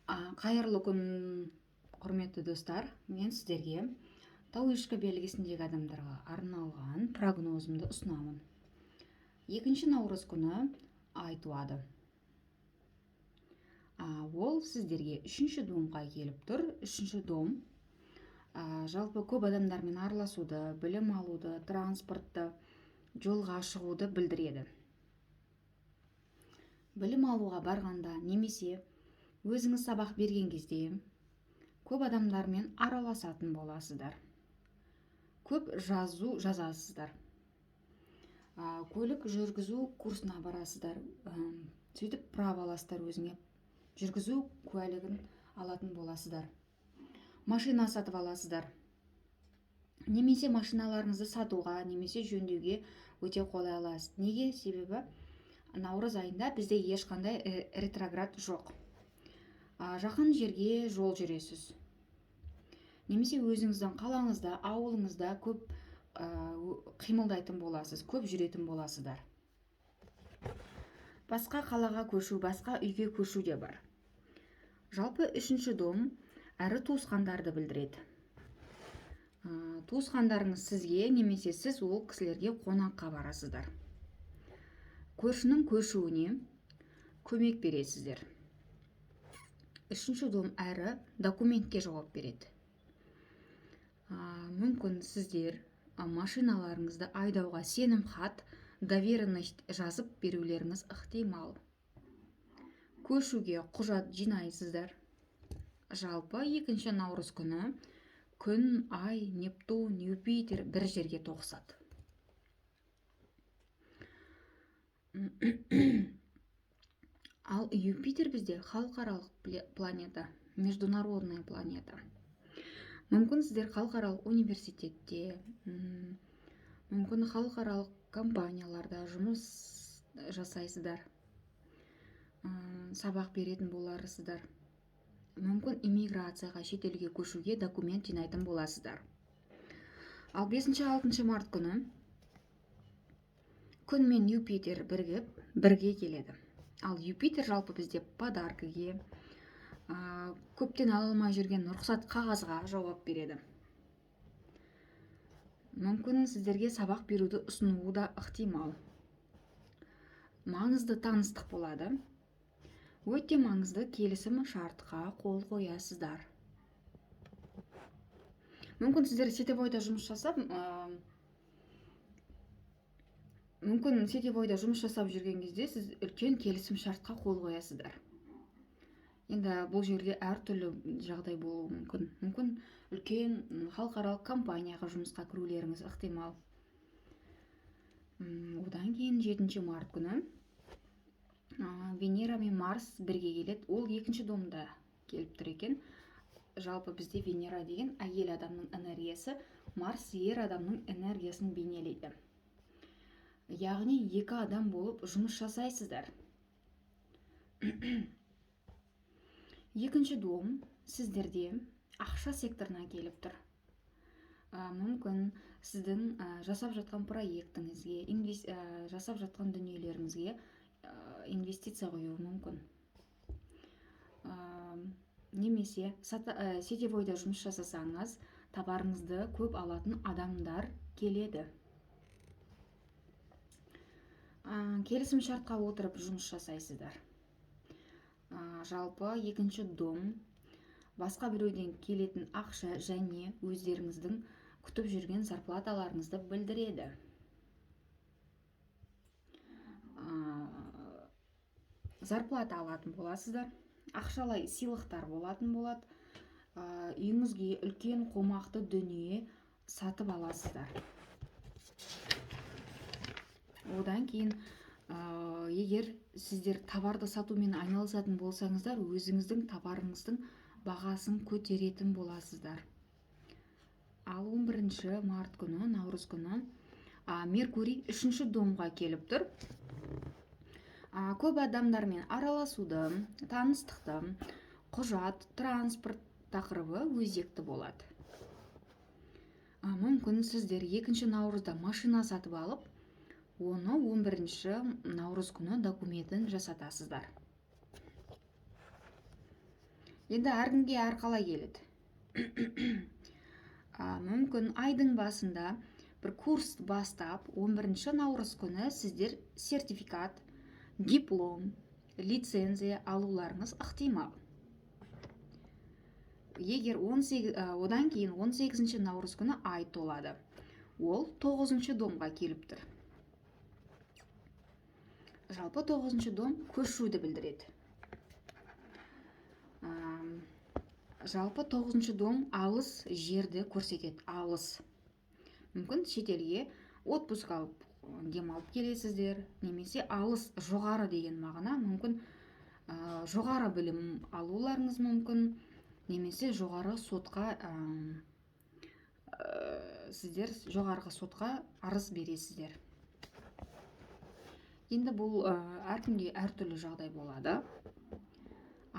Қайырлы күн, құрметті достар. Мен сіздерге тау ешкі белгісіндегі адамдарға арналған прогнозымды ұсынамын. 2 наурыз күні ай туады. Ол сіздерге үшінші домға келіп тұр. Үшінші дом жалпы көп адамдармен араласуды, білім алуды, транспортты, жолға шығуды білдіреді. Білім алуға барғанда немесе өзіңіз сабақ берген кезде көп адамдармен араласатын боласыздар, көп жазу жазасыздар, көлік жүргізу курсына барасыздар, сөйтіп право аласыздар, өзіңе жүргізу куәлігін алатын боласыздар, машина сатып аласыздар немесе машиналарыңызды сатуға немесе жөндеуге өте қолайлы аласыз. Неге? Себебі наурыз айында бізде ешқандай ретроград жоқ. Жақын жерге жол жүресіз немесе өзіңіздің қалаңызда, ауылыңызда көп қимылдайтын боласыз, көп жүретін боласыздар. Басқа қалаға көшу, басқа үйге көшу де бар. Жалпы үшінші дом әрі туысқандарды білдіреді. Туысқандарыңыз сізге немесе сіз ол кісілерге қонаққа барасыздар, көршінің көшуіне көмек бересіздер. Үшінші дом әрі документке жауап береді. Мүмкін сіздер машиналарыңызды айдауға сенім хат, доверенность жазып берулеріңіз ықтимал. Көшуге құжат жинайсыздар. Жалпы 2 наурыз күні күн, ай, Нептун, Юпитер бір жерге тоғысады. Ал Юпитер бізде халықаралық планета, международная планета. Мүмкін сіздер халықаралық университетте, мүмкін халықаралық компанияларда жұмыс жасайсыздар, сабақ беретін боларсыздар, мүмкін иммиграцияға, шетелге көшуге документ жинайтын боласыздар. Ал 5-6 март күні күн мен Юпитер бірігіп, бірге келеді. Ал Юпитер жалпы бізде подаркіге, көптен ала алмай жүрген рұқсат қағазға жауап береді. Мүмкін сіздерге сабақ беруді ұсынуы да ықтимал. Маңызды таныстық болады, өте маңызды келісім шартқа қол қоясыздар. Мүмкін сіздер сетевойда жұмыс жасап, мүмкін сетевойда жұмыс жасап жүрген кезде сіз үлкен келісім шартқа қол қоясыздар. Енді бұл жерде әртүрлі жағдай болуы мүмкін. Мүмкін үлкен халықаралық компанияға жұмысқа кірулеріңіз ықтимал. Одан кейін 7 март күні Венера мен Марс бірге келеді. Ол екінші домда келіп тұр екен. Жалпы бізде Венера деген әйел адамның энергиясы, Марс ер адамның энергиясын бейнелейді. Яғни екі адам болып жұмыс жасайсыздар. Екінші дом сіздерде ақша секторына келіп тұр. Мүмкін сіздің жасап жатқан проектіңізге, жасап жатқан дүниелеріңізге инвестиция құюы мүмкін. Немесе сетевойда жұмыс жасасаңыз, товарыңызды көп алатын адамдар келеді. Келісім шартқа отырып жұмыс жасайсыздар. Жалпы екінші дом басқа біреуден келетін ақша және өздеріңіздің күтіп жүрген зарплаталарыңызды білдіреді. Зарплата алатын боласыздар, ақшалай сыйлықтар болатын болады, үйіңізге үлкен қомақты дүние сатып аласыздар. Одан кейін егер сіздер товарды сатумен айналысатын болсаңыздар, өзіңіздің товарыңыздың бағасын көтеретін боласыздар. Ал 11 март күні, наурыз күні Меркурий үшінші домға келіп тұр. Көп адамдармен араласуды, таныстықты, құжат, транспорт тақырыбы өзекті болады. Мүмкін сіздер 2 наурызда машина сатып алып, оны 11 наурыз күні документін жасатасыздар. Енді әркімге әрқалай келеді. Мүмкін, айдың басында бір курс бастап, 11 наурыз күні сіздер сертификат, диплом, лицензия алуларыңыз ықтимал. Егер 18, одан кейін 18 наурыз күні ай толады. Ол 9 домға келіп тұр. Жалпы, 9 дом көшуді білдіреді. Жалпы, 9 дом алыс жерді көрсетеді, алыс. Мүмкін, шетелге отпуск алып, демалып келесіздер немесе алыс, жоғары деген мағына. Мүмкін, жоғары білім алуларыңыз мүмкін немесе жоғары сотқа, сіздер жоғарғы сотқа арыз бересіздер. Енді бұл әркімде әртүрлі жағдай болады.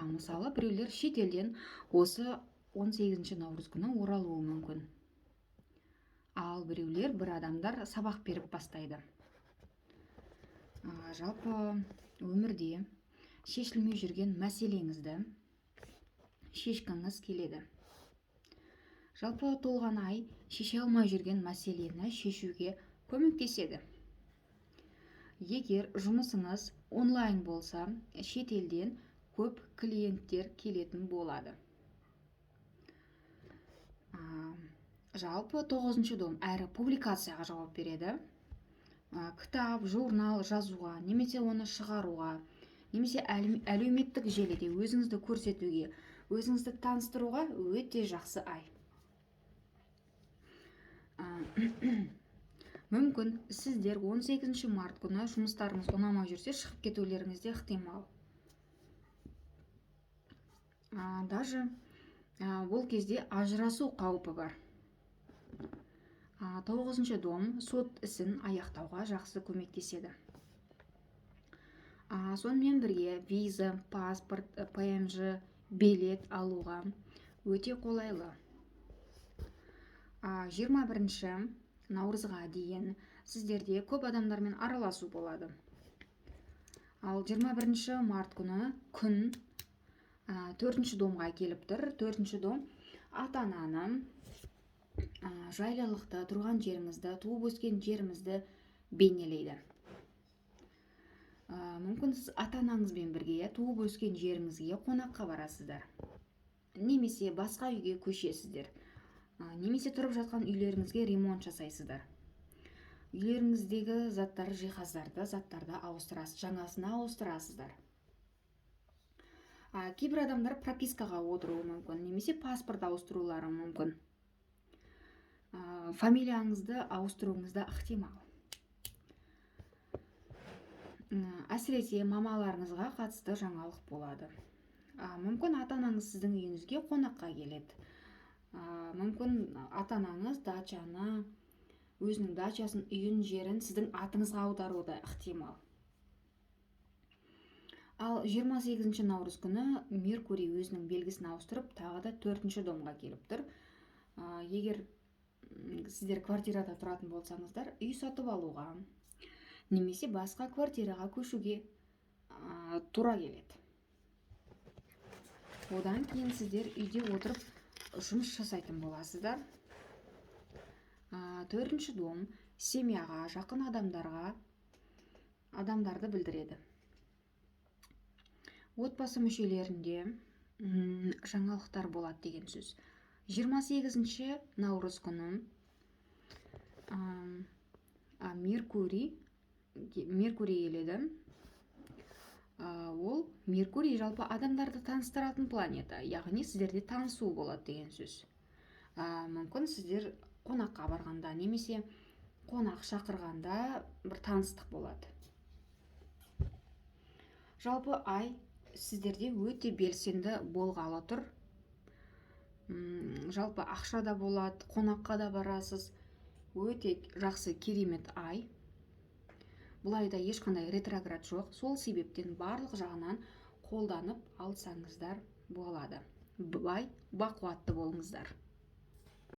Мысалы, біреулер шетелден осы 18 наурыз күні оралуы мүмкін. Ал біреулер, бір адамдар сабақ беріп бастайды. Жалпы, өмірде шешілмей жүрген мәселеңізді шешкіңіз келеді. Жалпы, толған ай шеше алмай жүрген мәселені шешуге көмектеседі. Егер жұмысыңыз онлайн болса, шетелден көп клиенттер келетін болады. Жалпы, тоғызыншы дом әрі публикацияға жауап береді. Кітап, журнал жазуға немесе оны шығаруға немесе әлеуметтік желіде өзіңізді көрсетуге, өзіңізді таныстыруға өте жақсы ай. Мүмкін, сіздер 18 март күні жұмыстарыңыз ұнамай жүрсе, шығып кетулеріңіз де ықтимал. Даже бұл кезде ажырасу қаупі бар. Тоғызыншы дом сот ісін аяқтауға жақсы көмектеседі. Сонымен бірге виза, паспорт, ПМЖ, билет алуға өте қолайлы. 21 наурызға дейін сіздерде көп адамдармен араласу болады. Ал 21 март күні күн төртінші домға келіп тұр. Төртінші дом ата ананы, жайлылықты, тұрған жеріңізді, туып өскен жерімізді бейнелейді. Мүмкін, сіз ата анаңызбен бірге туып өскен жеріңізге қонаққа барасыздар немесе басқа үйге көшесіздер, немесе тұрып жатқан үйлеріңізге ремонт жасайсыздар, үйлеріңіздегі заттар, жиһаздарды, заттарды ауыстырасыз, жаңасына ауыстырасыздар. Кейбір адамдар пропискаға отыруы мүмкін немесе паспорт ауыстырулары мүмкін. Фамилияңызды ауыстыруыңыз да ықтимал. Әсіресе мамаларыңызға қатысты жаңалық болады. Мүмкін, ата анаңыз сіздің үйіңізге қонаққа келеді. Мүмкін, ата анаңыз дачаны, өзінің дачасын, үйін, жерін сіздің атыңызға аударуы да ықтимал. Ал 28 наурыз күні Меркурий өзінің белгісін ауыстырып, тағы да төртінші домға келіп тұр. Егер сіздер квартирада тұратын болсаңыздар, үй сатып алуға немесе басқа квартираға көшуге тура келеді. Одан кейін сіздер үйде отырып жұмыс жасайтын боласыздар. Төртінші дом семьяға, жақын адамдарға, адамдарды білдіреді. Отбасы мүшелерінде жаңалықтар болады деген сөз. 28 наурыз күні Меркурий келеді. Ол Меркурий жалпы адамдарды таныстыратын планета, яғни сіздерде танысу болады деген сөз. Мүмкін, сіздер қонаққа барғанда немесе қонақ шақырғанда бір таныстық болады. Жалпы, ай сіздерде өте белсенді болғалы тұр. Жалпы, ақша да болады, қонаққа да барасыз. Өте жақсы, керемет ай. Бұл айда ешқандай ретроград жоқ, сол себептен барлық жағынан қолданып алсаңыздар болады. Бай бақуатты болыңыздар.